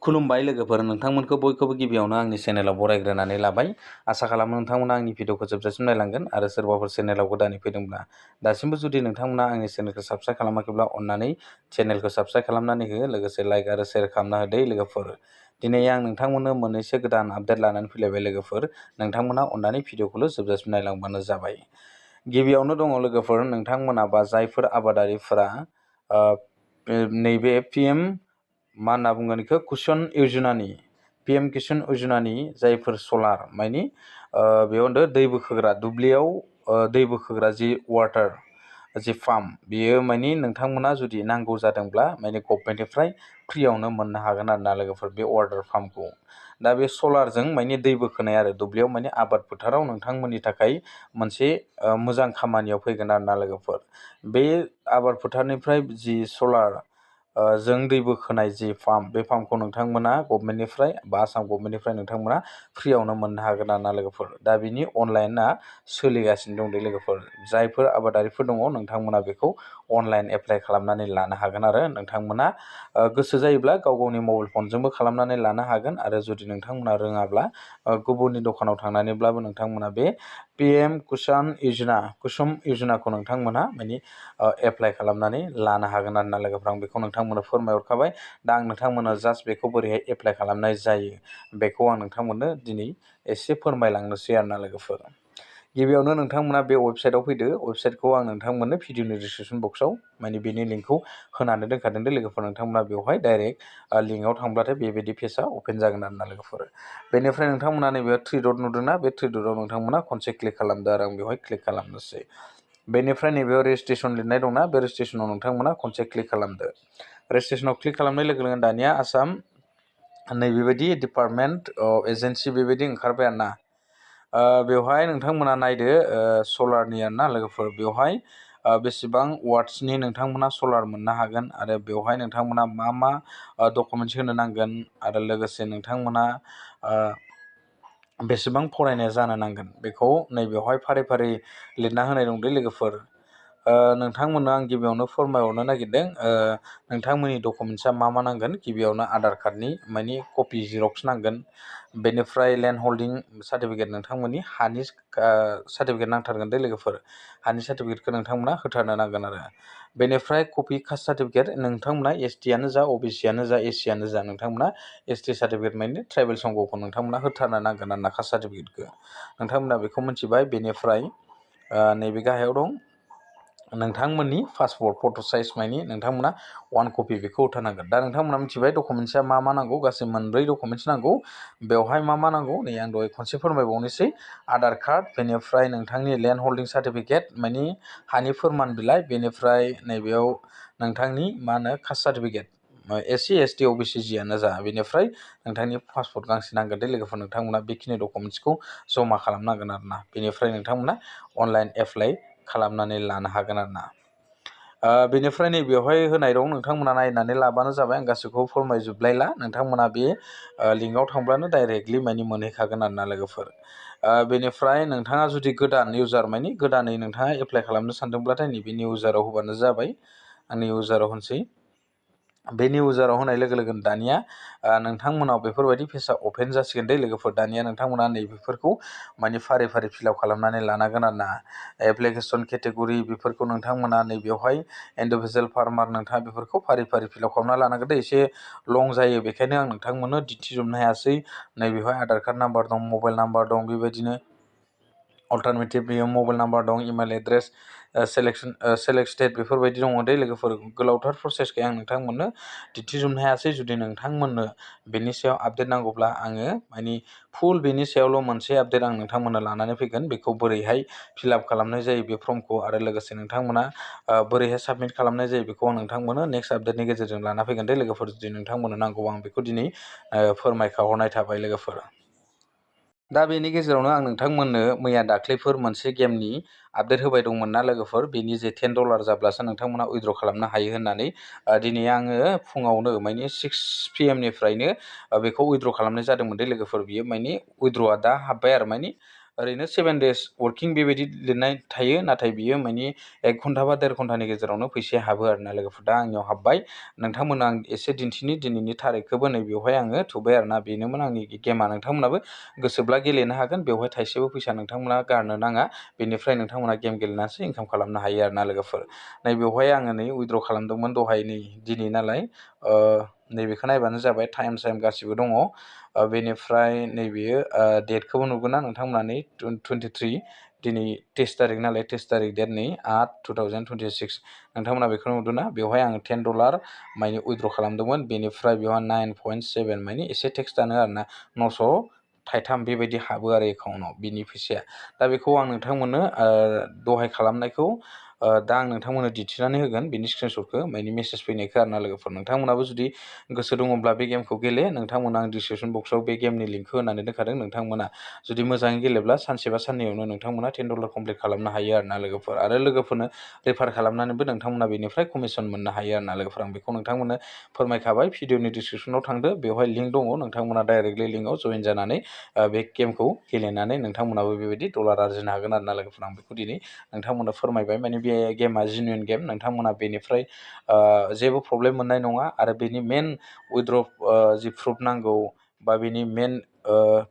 खुलुमबाय लोगोफोर, नोंथांमोनखौ बयखौबो गिबियावनो आंनि चेनेलाव बरायग्रोनानै लाबाय। आसा खालामो नोंथांमोना आंनि भिडिअखौ जोबजासिम नायलांगोन आरो सोरबाफोर चेनेलाव गोदानै फैदोंब्ला दासिमबो जुदि नोंथांमोना आंनि चेनेलखौ साबस्क्राइब खालामाखैब्ला अन्नानै चेनेलखौ साबस्क्राइब खालामनानै हो, लोगोसे लाइक आरो शेयार खालामना होदो लोगोफोर। दिनै आं नोंथांमोननो मोननैसो गोदान आपडेट लानानै फैलायबाय लोगोफोर। नोंथांमोना अन्नानै भिडिअखौल' जोबजासिम नायलांबानो जाबाय। गिबियावनो दङ लोगोफोर, नोंथांमोना बा जायफोर आबादारिफोरा नैबे PM मा होनना बुंगोन बेखौ कुसन योजनानि PM किसान योजनानि जायफोर सलार मानि बेयाव दै बोखोग्रा दुब्लियाव दै बोखोग्रा जि वाटार जि फार्म, बियो मानि नोंथांमोना जुदि नांगौ जादोंब्ला मानि गभर्नमेन्टनिफ्राय फ्रियावनो मोननो हागोन आरोना लोगोफोर बे वाटार फार्मखौ। दा बे सलारजों मानि दै बोखोनाय आरो दुब्लियाव मानि आबाद फोथाराव नोंथांमोननि थाखाय मोनसे मोजां खामानियाव फैगोन आरोना लोगोफोर। बे आबाद फोथारनिफ्राय जि सलार जों दै बोखोनाय जि फार्म, बे फार्मखौ नोंथांमोना गभर्नमेन्टनिफ्राय बा आसाम गभर्नमेन्टनिफ्राय नोंथांमोना फ्रियावनो मोननो हागोन आरोना लोगोफोर। दा बिनि अनलाइना सोलिगासिनो दं दे लोगोफोर। जायफोर आबादारिफोर दङ नोंथांमोना बेखौ अनलाइन एप्लाइ खालामनानै लानो हागोन आरो नोंथांमोना गोसो जायोब्ला गाव गावनि मबाइल फनजोंबो खालामनानै लानो हागोन, आरो जुदि नोंथांमोना रोङाब्ला गुबुननि दखानाव थांनानैब्लाबो नोंथांमोना बे PM किसान कुसुम योजनाखौ नोंथांमोना मानि एप्लाइ खालामनानै लानो हागोन आरोना लोगोफोर। आं बेखौ नोंथांमोननो फोरमायहरखाबाय। दा आं नोंथांमोना जास्ट बेखौ बोरैहाय एप्लाइ खालामनाय जायो बेखौ आं नोंथांमोननो दिनै एसे फोरमायलांनोसै आरोना लोगोफोर। गिबियावनो नोंथांमोना बे वेबसाइटआव फैदो। वेबसाइटखौ आं नोंथांमोननो भिडिअनि डिसक्रिपसन बक्सआव माने बेनि लिंकखौ होनानै दोनखादों दे लोगोफोर। नोंथांमोना बेवहाय डाइरेक्ट लिंकआव थांब्लाथाय बेबायदि पेजआ अपेन जागोन आरोना लोगोफोर। बेनिफ्राय नोंथांमोना नैबे 3 डट नुदोंना, बे 3 डटआव नोंथांमोना खनसे क्लिक खालामदो आरो आं बेवहाय क्लिक खालामनोसै। बेनिफ्राय नैबेयाव रेजिस्ट्रेसन लिरनाय दंना, बे रेजिस्ट्रेसनाव नोंथांमोना खनसे क्लिक खालामदो। रेजिस्ट्रेसनाव क्लिक खालामनाय लोगो लोगो दानिया आसाम नैबेबायदि डिपार्टमेन्ट अफ एजेन्सि बेबायदि ओंखारबाय आरोना। बेवहाय नोंथांमोना नायदो सलारनि आरोना लोगोफोर। बेवहाय बेसेबां वाट्सनि नोंथांमोना सलार मोननो हागोन, आरो बेवहाय नोंथांमोना मा डकुमेन्ट्स होनो नांगोन, आरो लोगोसे नोंथांमोना बेसेबां फरायनाया जानो नांगोन, बेखौ नैबेवहाय फारि फारि लिरना होनाय दं दे लोगोफोर। नोंथांमोननो आं गिबियावनो फोरमायहरनो नागिरदों नोंथांमोननि डकुमेन्ट्सआ मा नांगोन। गिबियावनो आधार कार्डनि मानि कपि जिरक्स नांगोन। बेनिफ्राय लेन्ड हल्डिं सार्टिफिकेट, नोंथांमोननि हानि सार्टिफिकेट नांथारगोन दे लोगोफोर। हानि सार्टिफिकेटखौ नोंथांमोना होथारनो नांगोन आरो। बेनिफ्राय कपि कास्ट सार्टिफिकेट, नोंथांमोना ST आनो जा OBC आनो जा SC आनो जा नोंथांमोना ST सार्टिफिकेट मानि ट्राइबेल संघखौ नोंथांमोना होथारनो नांगोन आरो कास्ट सार्टिफिकेटखौ। नोंथांमोना बेखौ मिथिबाय। बेनिफ्राय नैबे गाहायाव दं नोंथांमोननि पासपर्ट फट' साइज मानि नोंथांमोना 1 कपि बेखौ होथारनांगोन। दा नोंथांमोना मिथिबाय डकुमेन्ट्सआ मा नांगौ। गासै 4 डकुमेन्ट्स नांगौ। बेवहाय मा नांगौ नै आं दहाय खनसे फोरमायबावनोसै। आधार कार्ड, बेनिफ्राय नोंथांनि लेन्ड हल्डिं सार्टिफिकेट मानि हानि फोरमान बिलाइ, बेनिफ्राय नैबेयाव नोंथांनि caste certificate SC ST OBC जियानो जा, बेनिफ्राय नोंथांनि पासपर्ट गांसे नांगोन दे लोगोफोर। नोंथांमोना बेखिनि डकुमेन्ट्सखौ जमा खालामनांगोन आरोना। बेनिफ्राय नोंथांमोना अनलाइन एप्लाइ खालामनानै लानो हागोन आरोना। बेनिफ्राय नैबेवहाय होनाय दं, नोंथांमोना नायनानै लाबानो जाबाय। आं गासैखौबो फोरमायजोबलायला। नोंथांमोना बे लिंकआव थांब्लानो डाइरेक्टलि मानि मोनहैखागोन आरोना लोगोफोर। बेनिफ्राय नोंथाङा जुदि गोदान इउजार मानि गोदानै नोंथाङा एप्लाइ खालामनो सानदोंब्लाथाय नैबे निउ इउजाराव होबानो जाबाय। आं निउ इउजाराव होनसै। बे निउ इउजाराव होनाय लोगो लोगोनो दानिया नोंथांमोनाव बेफोरबायदि पेजआ अपेन जासिगोन दे लोगोफोर। दानिया नोंथांमोना नैबेफोरखौ मानि फारि फारि फिलआप खालामनानै लानांगोन आरोना। एप्लिकेसन केटेगरि बेफोरखौ नोंथांमोना नैबेवहाय इन्डिभिजुवेल फार्मार, नोंथाङा बेफोरखौ फारि फारि फिलआप खालामना लानांगोन दे। एसे लं जायो, बेखायनो आं नोंथांमोननो दिन्थिजोबनो हायासै। नैबेवहाय आधार कार्ड नाम्बार दं, मबाइल नाम्बार दं, बेबायदिनो अल्टारनेटिभ बेयाव मबाइल नाम्बार दं, इमेल एड्रेस, सेलेक्ट स्टेट बेफोरबायदि दङ दे लोगोफोर। गोलावथार प्रसेसखाय आं नोंथांमोननो दिन्थिजोबनो हायासै। जुदि नोंथांमोननो बेनि सायाव आपडेट नांगौब्ला आङो मानि फुल बेनि सायावल' मोनसे आपडेट आं नोंथांमोननो लानानै फैगोन। बेखौ बोरैहाय फिलआप खालामनाय जायो बे फर्मखौ, आरो लोगोसे नोंथांमोना बोरैहाय साबमिट खालामनाय जायो बेखौ आं नोंथांमोननो नेक्स्ट आपडेटनि गेजेरजों लाना फैगोन दे लोगोफोर। जुदि नोंथांमोननो नांगौ आं बेखौ दिनै फोरमायखाहरनाय थाबाय लोगोफोर। दा बेनि गेजेरावनो आं नोंथांमोननो मैया दाख्लैफोर मोनसे गेमनि आपडेट होबाय दंमोन ना लोगोफोर। बेनि जे $10 जाब्लासो नोंथांमोना उइथड्र खालामनो हायो होननानै। दिनै आङो फुङावनो मानि 6 PM निफ्रायनो बेखौ उइथड्र खालामनाय जादोंमोन दे लोगोफोर। बियो मानि उइथड्रआ दा हाब्बाय आरो मानि ओरैनो 7 days वर्किं बेबायदि लिरनाय थायो, नाथाय बियो माने 1 घन्टा बा 1.5 घन्टानि गेजेरावनो फैसाया हाबो आरोना लोगोफोर। दा आंनियाव हाबबाय, नोंथांमोना आं एसे दिन्थिनि दिनैनि थारिखखौबो नैबेवहाय आङो थुबाय आरोना। बेनोमोन आंनि गेमा। नोंथांमोनाबो गोसोब्ला गेलेनो हागोन, बेवहाय थाइसेबो फैसा नोंथांमोना गारनो नाङा। बेनिफ्राय नोंथांमोना गेम गेलेनानैसो इनकाम खालामनो हायो आरोना लोगोफोर। नैबेवहाय आङो उइथड्र खालामदोंमोन दहाय, दिनै नालाय नैबेखौ नायबानो जाबाय, टाइम गासिबो दङ। बेनिफ्राय नैबेयो डेटखौबो नुगोन ना नोंथांमोना, 23 दिनै 23 तारिख नालाय, 23 तारिख डेट 8/2026 नोंथांमोना बेखौ नुदों ना। बेवहाय आङो $10 माने उइथड्र खालामदोंमोन। बेनिफ्राय बेवहाय 9.7 माने एसे टेक्स दानो आरोना, 903 बेबायदि हाबो आरो एकाउन्टाव बिनि फैसाया। दा बेखौ आं नोंथांमोननो दहाय खालामनायखौ दा आं नोंथांमोननो दिन्थिनानै होगोन, बिनि स्क्रिनशटखौ माने मेसेज फैनायखौ आरोना लोगोफोर। नोंथांमोनाबो जुदि गोसो दङब्ला बे गेमखौ गेले। नोंथांमोना आं डिसक्रिपसन बक्सआव बे गेमनि लिंकखौ होनानै दोनखादों। नोंथांमोना जुदि मोजाङै गेलेब्ला सानसे बा साननैयावनो नोंथांमोना $10 कमप्लिट खालामनो हायो आरोना लोगोफोर। आरो लोगोफोरनो रेफार खालामनानैबो नोंथांमोना बेनिफ्राय कमिसन मोननो हायो आरोना लोगोफोर। आं बेखौ नोंथांमोननो फोरमायखाबाय, भिडिअनि डिसक्रिपसनाव थांदो, बेवहाय लिंक दङ, नोंथांमोना डाइरेक्टलि लिंकआव जइन जानानै बे गेमखौ गेलेनानै नोंथांमोनाबो बेबायदि डलार आरजिनो हागोन आरोना लोगोफोर। आं बेखौ दिनै नोंथांमोननो फोरमायबाय। माने बे गेमा जेनुइन गेम, नोंथांमोना बेनिफ्राय जेबो प्रब्लेम मोननाय नङा। आरो बेनि मेन उइथड्र जि प्रुफ नांगौ बा बेनि मेन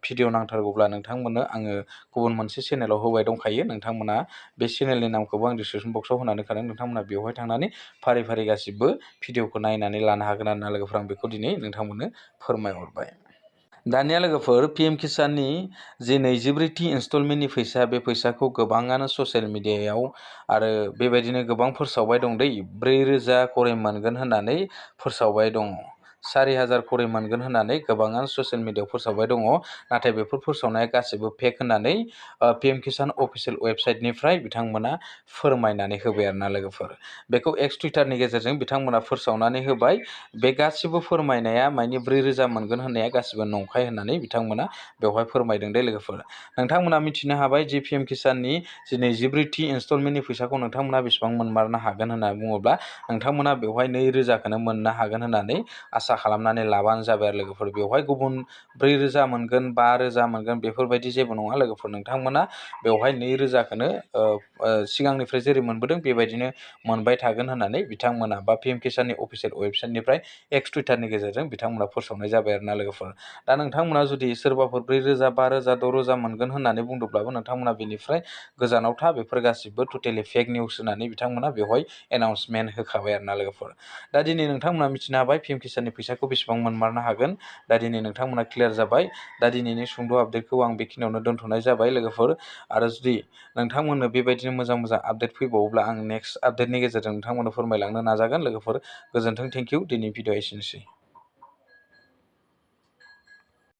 भिडिअ नांथारगौब्ला नोंथांमोननो आङो गुबुन मोनसे चेनेलाव होबाय दंखायो। नोंथांमोना बे चेनेलनि नामखौबो आं डिसक्रिपसन बक्सआव होनानै दोनखादों। नोंथांमोना बेवहाय थांनानै फारि फारि गासिबो भिडिअखौ नायनानै लानो हागोन आरोना लोगोफोर। आं बेखौ दिनै नोंथांमोननो फोरमायहरबाय। दानिया लोगोफोर, PM किसाननि जि 24थि इनस्टलमेन्टनि फैसा, बे फैसाखौ गोबाङानो ससियेल मिडियायाव आरो बेबायदिनो गोबां फोसावबाय दं दै। 4,000 करेइ मोनगोन होननानै फोसावबाय दङ। 4,000 करेइ मोनगोन होननानै गोबाङानो ससियेल मिडियायाव फोसावबाय दङ। नाथाय बेफोर फोसावनाया गासैबो फेक होननानै PM किसान अफिसियेल वेबसाइटनिफ्राय बिथांमोना फोरमायनानै होबाय आरोना लोगोफोर। बेखौ एक्स टुइटारनि गेजेरजों बिथांमोना फोसावनानै होबाय। बे गासिबो फोरमायनाया माने 4,000 मोनगोन होननाया गासिबो नंखाय होननानै बिथांमोना बेवहाय फोरमायदों दे लोगोफोर। नोंथांमोना मिथिनो हाबाय जे PM किसाननि जि 24थि इनस्टलमेन्टनि फैसाखौ नोंथांमोना बेसेबां मोनमारनो हागोन होनना बुङोब्ला, नोंथांमोना बेवहाय 2,000खौनो मोननो हागोन होननानै आसा खालामनानै लाबानो जाबाय आरो लोगोफोर। बेवहाय गुबुन 4,000 मोनगोन, 5,000 मोनगोन बेफोरबायदि जेबो नङा लोगोफोर। नोंथांमोना बेवहाय 2,000खौनो सिगांनिफ्राय जेरै मोनबोदों बेबायदिनो मोनबाय थागोन होननानै बिथांमोना बा PM किसाननि अफिसियेल वेबसाइटनिफ्राय एक्स टुइटारनि गेजेरजों बिथांमोना फोसावनाय जाबाय आरोना लोगोफोर। दा नोंथांमोना जुदि सोरबाफोर 4,000, 5,000, 6,000 मोनगोन होननानै बुंदोंब्लाबो नोंथांमोना बेनिफ्राय गोजानाव था। बेफोर गासिबो टटेलि फेक निउस होननानै बिथांमोना बेवहाय एनाउन्समेन्ट होखाबाय आरोना लोगोफोर। दा दिनै नोंथांमोना मिथिनो हाबाय PM किसाननि फैसाखौ बेसेबां मोनमारनो हागोन। दा दिनै नोंथांमोना क्लियार जाबाय। दा दिनैनि सुंद' आपडेटखौ आं बेखिनियावनो दोनथ'नाय जाबाय लोगोफोर। आरो जुदि नोंथांमोननो बेबायदिनो मोजां मोजां आपडेट फैबावोब्ला आं नेक्स्ट आपडेटनि गेजेरजों नोंथांमोननो फोरमायलांनो नाजागोन लोगोफोर। गोजोन्थों, थेंक इउ। दिनै भिडिअ एसेनोसै।